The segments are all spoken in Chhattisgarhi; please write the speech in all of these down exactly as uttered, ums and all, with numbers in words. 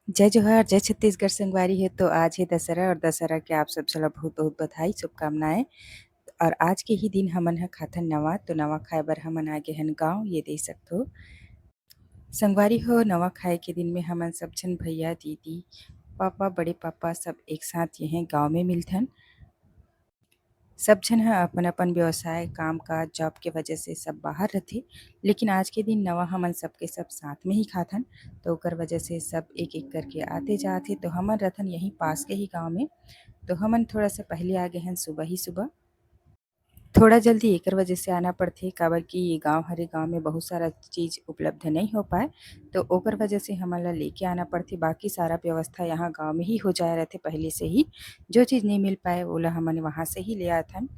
जय जोहार, जय छत्तीसगढ़ संगवारी हो। तो आज हे दशहरा और दशहरा के आप सब झन ला बहुत-बहुत बधाई, शुभकामनाएं। और आज के ही दिन हमन ह खाथन नवा, तो नवा खाए बर हमन आ गे हन गाँव, ये देख सकथो। संगवारी हो, नवा खाए के दिन में हमन सब झन भैया, दीदी, पापा, बड़े पापा सब एक साथ ये हैं गाँव में मिलथन। सब झन ह अपन-अपन व्यवसाय, काम-काज, जॉब के वजह से सब बाहर रथे, लेकिन आज के दिन नवा हमन सबके सब साथ में ही खाथन, तो ओकर वजह से सब एक-एक करके आते जात हे। तो हमन रथन यहीं पास के ही गाँव में, तो हमन थोड़ा सा पहले आ गए हन सुबह ही सुबह। थोड़ा जल्दी एकर वजह से आना पड़थे, काबर कि ये गाँव हरे, गाँव में बहुत सारा चीज उपलब्ध नहीं हो पाए, तो ओकर वजह से हमन ला लेके आना पड़थे। बाकी सारा व्यवस्था यहाँ गाँव में ही हो जाए रहथे पहले से ही, जो चीज नहीं मिल पाए, ओला हमन वहाँ से ही ले आथन।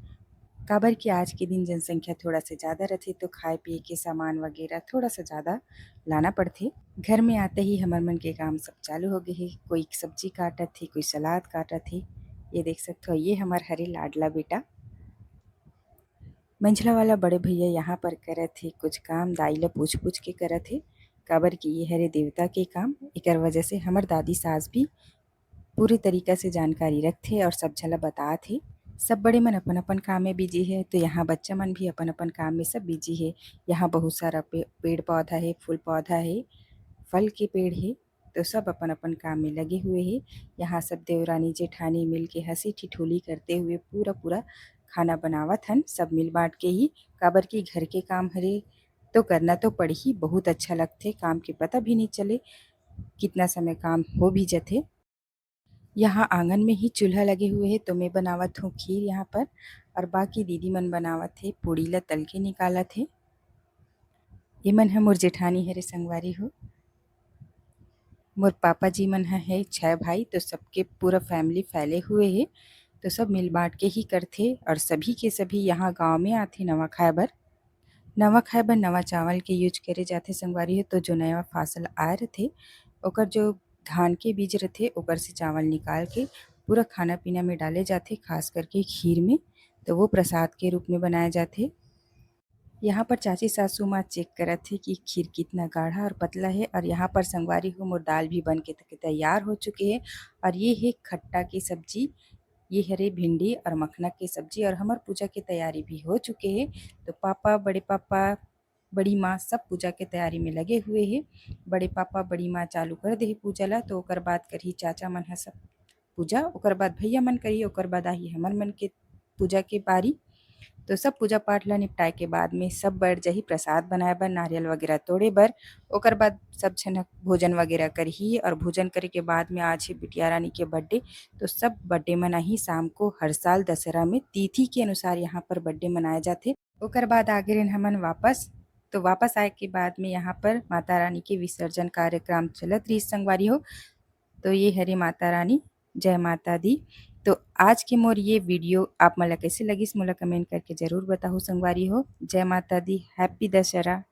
काबर कि आज के दिन जनसंख्या थोड़ा सा ज़्यादा रथे, तो खाए पिए के सामान वगैरह थोड़ा सा ज़्यादा लाना पड़थे। घर में आते ही हमर मन के काम सब चालू हो गए हे। कोई सब्जी काटत हे, कोई सलाद काटत हे। ये देख सकथो, ये हमर हरे लाडला बेटा। मंझला वाला बड़े भैया यहाँ पर करत हे कुछ काम, दाई ला पूछ-पूछ के करत हे, काबर कि ये हरे देवता के काम। एकर वजह से हमर दादी सास भी पूरी तरीका से जानकारी रखथे और सब झन ला बतात हे। सब बड़े मन अपन-अपन काम में बिजी हे, तो यहाँ बच्चा मन भी अपन-अपन काम में सब बिजी हे। यहाँ बहुत सारा पे-, पेड़ पौधा हे, फूल पौधा हे, फल के पेड़ हे, तो सब अपन-अपन काम में लगे हुए हे। यहाँ सब देवरानी जेठानी मिल के हँसी ठिठोली करते हुए पूरा-पूरा खाना बनावत हन, सब मिल बाँट के ही, काबर कि घर के काम हरे, तो करना तो पड़ही, बहुत अच्छा लगथे, काम के पता भी नहीं चले, कितना समय काम हो भी जथे। यहाँ आंगन में ही चूल्हा लगे हुए हे, तो मैं बनावत हूँ खीर यहाँ पर, और बाकी दीदी मन बनावत हे, पूड़ी ला तल के निकालत हे। ये मन ह मोर जेठानी हरे संगवारी हो। मोर पापा जी मन ह हे छह भाई, तो सबके पूरा फैमिली फैले हुए हे, तो सब मिल बाँट के ही करथे, और सभी के सभी यहाँ गाँव में आथे नवा खाए बर। नवा खाए बर नवा चावल के यूज़ करे जाथे संगवारी हो। तो जो नवा फसल आए रथे, ओकर जो धान के बीज रथे, ओकर से चावल निकाल के पूरा खाना पीना में डाले जाथे, खास करके खीर में, तो वो प्रसाद के रूप में बनाया जाथे। यहाँ पर चाची सासू माँ चेक करत हे कि खीर कितना गाढ़ा और पतला हे, और यहाँ पर संगवारी हो मोर दाल भी बन के तक तैयार हो चुके हे। और ये हे खट्टा के सब्जी, ये हरे भिंडी और मखना के सब्जी, और हमर पूजा के तैयारी भी हो चुके हे। तो पापा, बड़े पापा, बड़ी माँ सब पूजा के तैयारी में लगे हुए हे। बड़े पापा, बड़ी माँ चालू कर दे हे पूजा ला, तो ओकर बाद करही चाचा मन ह सब पूजा, ओकर बाद भैया मन करही, ओकर बाद आही हमर मन के पूजा के बारी। तो सब पूजा पाठ ला निपटाए के बाद में सब बैठ जाही प्रसाद बनाए बर, नारियल वगैरह तोड़े बर। ओकर बाद सब झन ह भोजन वगैरह करही, और भोजन करे के बाद में आज हे बिटिया रानी के बर्थडे, तो सब बर्थडे मनाही शाम को। हर साल दशहरा में तिथि के अनुसार यहाँ पर बर्थडे मनाया जाथे। ओकर बाद आगे रेन हमन वापस, तो वापस आए के बाद में यहाँ पर माता रानी के विसर्जन कार्यक्रम चलत रहिस संगवारी हो। तो ये हरे माता रानी, जय माता दी। तो आज के मोर ये वीडियो आप मन ला कैसे लगिस, मोला कमेंट करके जरूर बताहू संगवारी हो। जय माता दी, हैप्पी दशहरा।